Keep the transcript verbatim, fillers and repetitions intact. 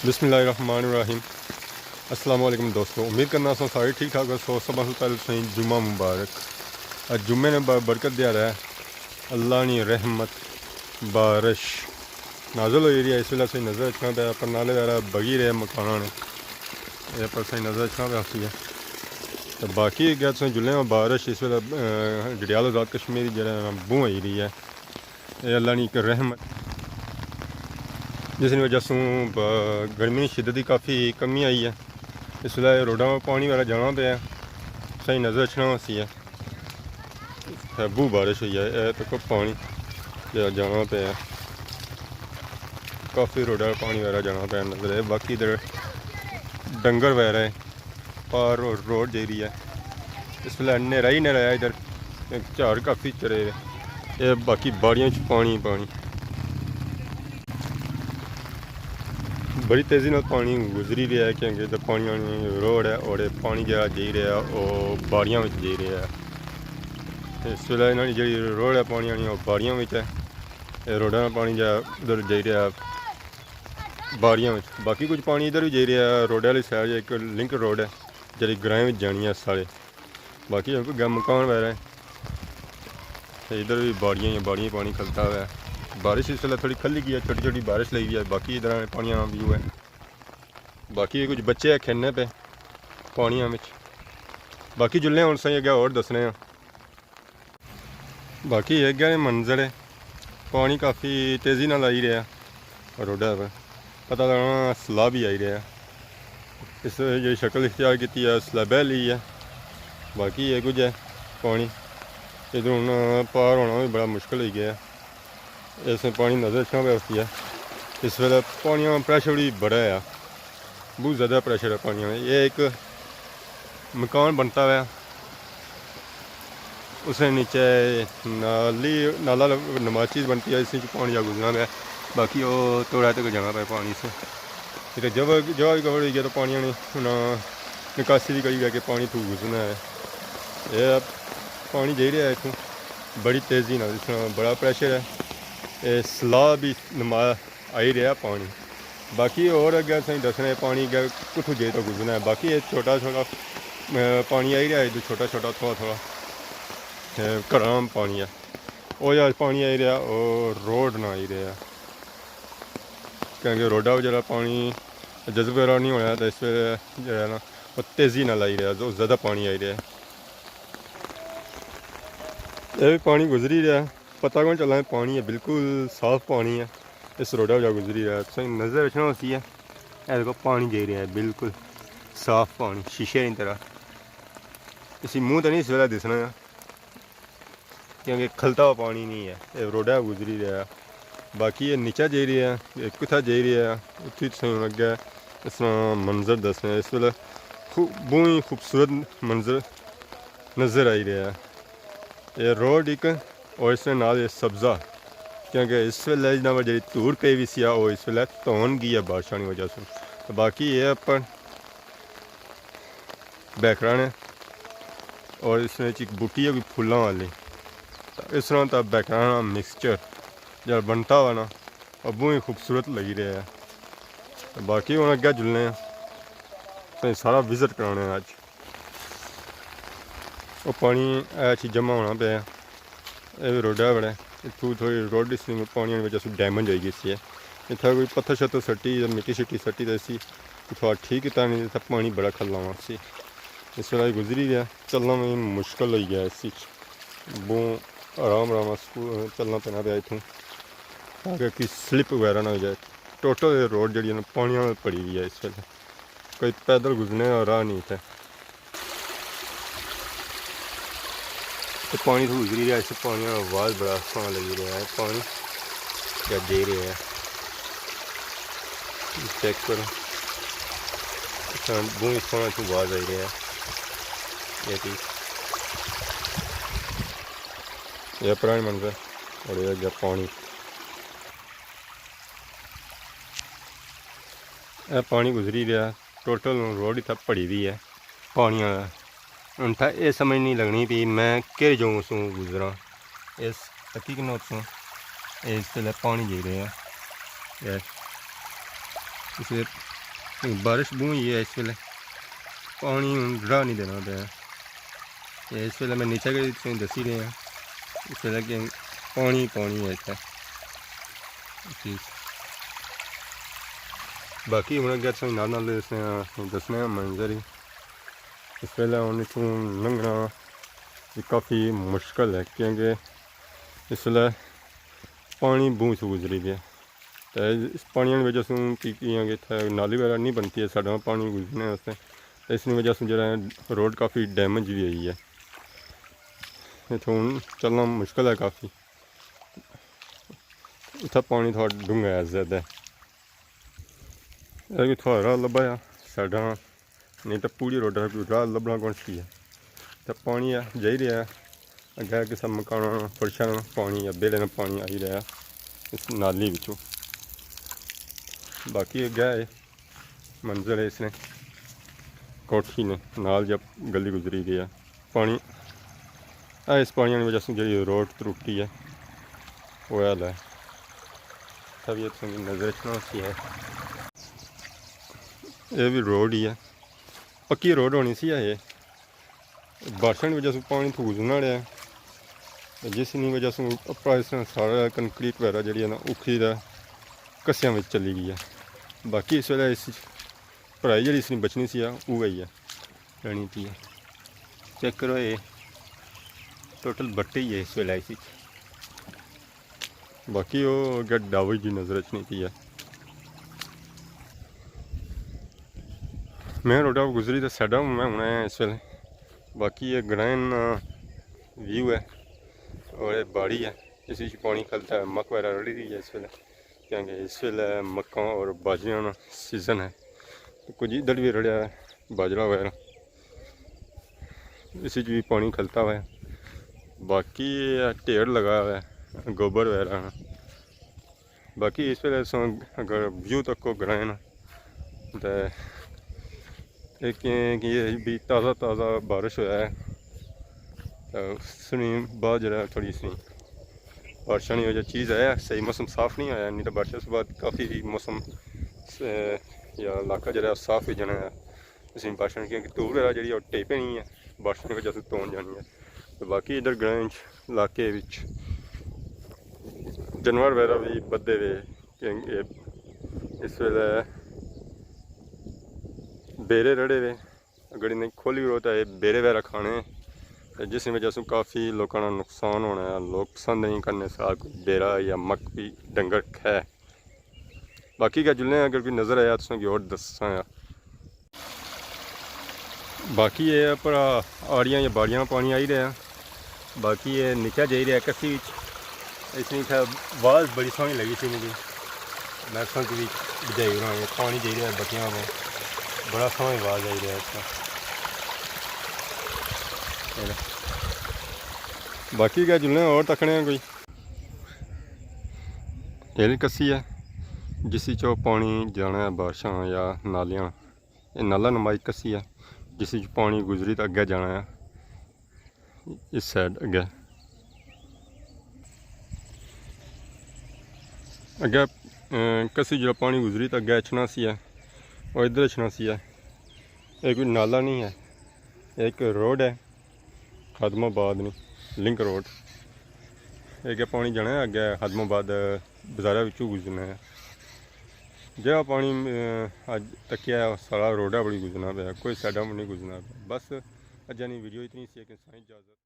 بسم اللہ الرحمن الرحیم۔ السلام علیکم دوستو، امید کرنا سو سارے ٹھیک ٹھاک ہو سو۔ سب سے پہلے تساں جمعہ مبارک۔ اج جمعے نے با-، برکت دیہاڑا ہے۔ اللہ نی رحمت، بارش نازل ہوئی رہی ہے۔ اس ویلے تساں نظر اچھنا پیا، پر نالے وغیرہ بگی رہے مکاناں نے، یہ پر تساں نظر اچھنا پیا سی ہے۔ تو باقی اگے تساں جلے ہو بارش اس ویلے، اہ، ڈڈیال آزاد کشمیر جڑا ہے نا، بہوں ہوئی رہی ہے۔ اے اللہ نی ایک رحمت، جس نی وجہ سوں ب-، گرمی نی شدت دی کافی کمی آئی ہے۔ اس ویلے روڈاں پہ پانی وغیرہ جانا پیا ہے، تساں نظر اچھنا ہوسی ہے۔ ہے بہوں بارش ہوئی ہے، اے تکو پانی جا-، جانا پیا ہے۔ کافی روڈاں پہ پانی وغیرہ جانا پیا نظر ہے۔ باقی ادھر ڈنگر وغیرہ ہے۔ پار رو-، روڈ جائی رہی ہے۔ اس ویلے نیرا ہی نیرا ہے ادھر، جھاڑ کافی چرے۔ اے باقی باڑیاں چ پانی پانی، بڑی تیزی نال پانی گزری رہیا ہے، کیونکہ ادھر پانی آنی روڈ ہے اور اے پانی جیڑا جائی رہیا او باڑیاں وچ جائی رہیا ہے۔ اس ویلے انہاں نی جیڑی روڈ ہے پانی آنی، او باڑیاں وچ ہے۔ اے روڈاں نا پانی جیڑا ادھر جائی رہیا باڑیاں وچ۔ باقی کچھ پانی ادھر وی جائی رہیا، روڈ آلی سائیڈ ایک لنک روڈ ہے جیڑی گرائیں وچ جانی ہے سارے۔ باقی اگے مکان وغیرہ ہے۔ تے ادھر وی باڑیاں ہی باڑیاں، پانی کھلتا ہوا ہے۔ بارش اس ویلے تھوڑی کھلی گئی ہے، چھوٹی چھوٹی بارش لگی ہوئی ہے، باقی ادھر پانی آنا ویو ہے۔ باقی کچھ بچے ہیں کھیلنے پہ پانیاں وچ۔ باقی جلنے ہن تساں اگے ہور دسنے آں۔ باقی اے گہرے منظر ہے، پانی کافی تیزی نال آئی رہیا روڈا پر، پتہ لگنا سیلاب ہی آئی رہیا۔ اس جیڑی شکل اختیار کیتی ہے سیلابے لی ہے۔ باقی اے کچھ ہے پانی، ادھر ہن پار ہونا وی بڑا مشکل ہوئی گیا ہے۔ اس میں پانی نظر اچھنا پیا ہوسی ہے۔ اس ویلے پانی نا پریشر وی بڑا ہے، بہت زیادہ پریشر ہے پانی نا۔ یہ ایک مکان بنتا ہوا، اس نے نیچے نالی، نالا نماز چیز بنتی ہے، اس وچ پانی جا گزرنا پیا۔ باقی وہ توڑا تک جانا پیا پانی سے۔ اتنے جگہ، جگہ بھی کور ہوئی گیا تو پانی نے انہاں نکاسی بھی کری گیا کہ پانی تو گزرنا ہے۔ یہ پانی جائی رہیا ہے اتھوں بڑی تیزی نال، اس طرح بڑا پریشر ہے۔ یہ سیلاب بھی نما آئی رہیا پانی۔ باقی اور اگے اساں دسنا ہے پانی اگے کتھوں جائی تو گزرنا ہے۔ باقی یہ چھوٹا چھوٹا، اے، پانی آئی رہیا ہے، ادھر چھوٹا چھوٹا تھوڑا تھوڑا، اے، گھراں پانی ہے۔ او یار پانی آئی رہیا، او روڈ نہ آئی رہیا۔ کیونکہ روڈا پہ جیڑا پانی جذب وغیرہ نہیں ہونا تو اس ویلے جیڑا نا او تیزی نال آئی رہیا، او زیادہ پانی آئی رہیا۔ اے وی پانی گزری رہیا، پتہ کون چلا ہے، پانی ہے، بالکل صاف پانی ہے۔ اس روڈا پہ جا گزری رہیا، تساں نظر اچھنا ہوسی ہے، اے دیکھو پانی جائی رہیا ہے، بالکل صاف پانی، شیشے نی طرح۔ اسی منہ تے نہیں اس ویلے دسنا ہے، کیونکہ کھلتا ہوا پانی نہیں ہے، اے روڈا گزری رہیا۔ باقی یہ نیچا جائی رہیا، یہ کتھا جائی رہیا، اتھی تساں ہن اگے اس طرح منظر دسنا ہے۔ اس ویلے خو-، بہت ہی خوبصورت منظر نظر آئی رہیا ہے۔ یہ روڈ ایک اور اس نے نال یہ سبزہ، کیونکہ اس ویلے جناب جڑی دھوڑ پئی وی سی آ، او اس ویلے تون گئی ہے بارشاں نی وجہ سے۔ تو باقی یہ اپر بیکرا نے اور اس نے ایک بوٹی ہے کوئی پھولاں والی۔ تو اس طرح تا بیکرا نا مکسچر جڑا بنتا ہوا نا، او بہت ہی خوبصورت لگی رہیا ہے۔ تو باقی ہن اگے جلنے ہیں، تساں سارا وزٹ کرانے ہیں اج۔ او پانی اے چ جمع ہونا پیا۔ اے وی روڈا بڑا ہے۔ اتھوں تھوڑی روڈ اس نے پانی آنے وجہ سے ڈیمیج ہوئی گئی سی ہے۔ اتھا کوئی پتھر شتھر سٹی یا مٹی شٹی سٹی تے سی، اتھا ٹھیک کیتا نہیں، اتھا پانی بڑا کھلا ہوا سی۔ اس ویلے گزری گیا، چلنا میں مشکل ہوئی گیا اس وچ۔ بہوں آرام آرام نال سکو-، چلنا پینا پیا اتھوں، تاکہ کوئی سلپ وغیرہ نہ ہو جائے۔ ٹوٹل روڈ جڑی ہے نا پانی نال پڑی ہوئی ہے اس ویلے، کوئی پیدل گزرنے کا راہ نہیں اتھے۔ تے پانی تھوڑی گزری رہیا، اس پانی نا آواز بڑا سوہنا لگی رہیا ہے، پانی کیا دے رہیا ہے، چیک کرو، اتنا بہت سوہنا اتھوں آواز آئی رہیا ہے۔ یہ ٹھیک، یہ پرانی منظر اور یہ اگے پانی، یہ پانی گزری رہیا۔ ٹوٹل ہن روڈ اتھا پڑی دی ہے پانی آلا۔ ہن اتھا اے سمجھ نہیں لگنی پئی میں کہڑے جگہوں سوں گزراں۔ اس تکی کنوں اتھوں اے اس ویلے پانی جائی رہیا ہے۔ اے اس بارش بہوں ہوئی ہے اس ویلے، پانی ہن راہ نہیں دینا پیا۔ تے اس ویلے میں نیچے گئی تساں دسی رہے ہاں، اس ویلے کہ پانی پانی ہے اتھے۔ جی۔ باقی ہن اگے تساں نال نال اس نے دسنے آں منظر ہی۔ اس ویلے ہن اتھوں لنگھنا وی کافی مشکل ہے، کیونکہ اس ویلے پانی بہوں سو گزری گیا۔ تے اس پانی نی وجہ سوں کی کیاں کہ اتھے نالی وغیرہ نہیں بنتی ہے ساڈا پانی گزرنے واسطے، تے اس نی وجہ سوں جڑا ہے روڈ کافی ڈیمیج بھی ہوئی ہے۔ اتھوں ہن چلنا مشکل ہے کافی، اتھے پانی تھوڑا ڈونگھا ہے زیادہ۔ اے کوئی تھوڑا راہ لبھا آ ساڈا، نہیں تے پوری روڈا کوئی راہ لبھنا کون سی ہے۔ تے پانی آ جائی رہیا ہے، اگے کسے مکاناں، فرشاں نا پانی یا بیڑے نا پانی آئی رہیا ہے اس نالی وچوں۔ باقی اگے ہے منظر ہے اس نے کوٹھی نے نال جب گلی گزری گئی ہے۔ پانی، اے اس پانی نی وجہ سے جڑی روڈ ترٹی ہے، وہ حال ہے۔ طبیعت سنگی نظر اچھنا سی ہے۔ اے بھی روڈ ہی ہے، پکی روڈ ہونی سی ہے۔ بارشاں نی وجہ سے پانی تھو گزرنا رہیا ہے، جس نی وجہ سے اپرا اس طرح سارا کنکریٹ وغیرہ جڑی ہے نا، اکھڑی تے کسیاں وچ چلی گئی ہے۔ باقی اس ویلے اس وچ پڑھائی جڑی اس نی بچنی سی آ، اوہی ہے، رہنی پی ہے۔ چیک کرو، اے ٹوٹل بٹے ہی ہے اس ویلے اس وچ۔ باقی او اگے ڈاوی جی نظر اچنی پی ہے۔ میں روڈا گزری تے سائیڈا میں ہن آیا اس ویلے۔ باقی یہ گرائن ویو ہے اور یہ باڑی ہے، اس وچ پانی کھلتا ہے، مک وغیرہ رڑی رہی ہے اس ویلے، کیونکہ اس ویلے مکاں اور باجریاں نا سیزن ہے۔ کچھ ادھر بھی رڑیا ہے باجرا وغیرہ، اس وچ بھی پانی کھلتا ہوا ہے۔ باقی یہ ڈھیر لگا ہوا ہے گوبر وغیرہ نا۔ باقی اس ویلے تساں اگر ویو تکو گرائیں نا، تے ایک یہ کہ یہ بھی تازہ تازہ بارش ہویا ہے، تے اس نے بعد جڑا تھوڑی سی بارشاں نی وجہ چیز ہے، صحیح موسم صاف نہیں ہویا، نہیں تو بارشاں سے بعد کافی موسم سے، یا علاقہ جڑا صاف ہو جانا ہے۔ اس نے بارشاں، کیونکہ دھوپ وغیرہ جڑی ہے وہ ٹیپے نہیں ہے، بارشاں کی وجہ سے تون جانی ہے۔ تو باقی ادھر گرائیں وچ، علاقے وچ جانور وغیرہ بھی بدھے وے، کہ اے اس ویلے بیرے رڑے وے، اگر انہیں کھولی ہو تو یہ بیرے وغیرہ کھانے، تے جس وجہ سے کافی لوکاں نا نقصان ہونا ہے۔ لوگ پسند نہیں کرنے سا کوئی بیرا یا مک بھی ڈنگر کھائے۔ باقی کا جلنے اگر کوئی نظر آیا تو سنگی اور دساں یا۔ باقی یہ اپر آڑیاں یا باڑیاں پانی آئی رہا۔ باقی یہ نیچا جائی رہا کسی وچ۔ اس نے اتھا آواز بڑی سوہنی لگی سی مجھے۔ میں سوچ بھی بجائی رہا، یہ پانی جائی رہا بٹیاں میں۔ بڑا سوہنی آواز آئی رہا اس کا۔ باقی کیا جلنے اور تکنے ہیں کوئی۔ ہل کسی ہے، جس وچ او پانی جانا ہے بارشاں یا نالیاں۔ یہ نالا نمائی کسی ہے، جس وچ پانی گزری تے اگے جانا ہے۔ اس سائیڈ اگے، اگے، اے، کسی جڑا پانی گزری تے اگے اچھنا سی ہے، اور ادھر اچھنا سی ہے۔ یہ کوئی نالا نہیں ہے، ایک روڈ ہے۔ خادم آباد نی لنک روڈ۔ اگے پانی جانا ہے، اگے خادم آباد بازارہ وچوں گزرنا ہے۔ جہڑا پانی، اے، اج تکیا ہے، سارا روڈا بڑی گزرنا پیا، کوئی سائیڈا نہیں گزرنا پیا۔ بس اجا نی ویڈیو اتنی سی کہ سائیں اجازت۔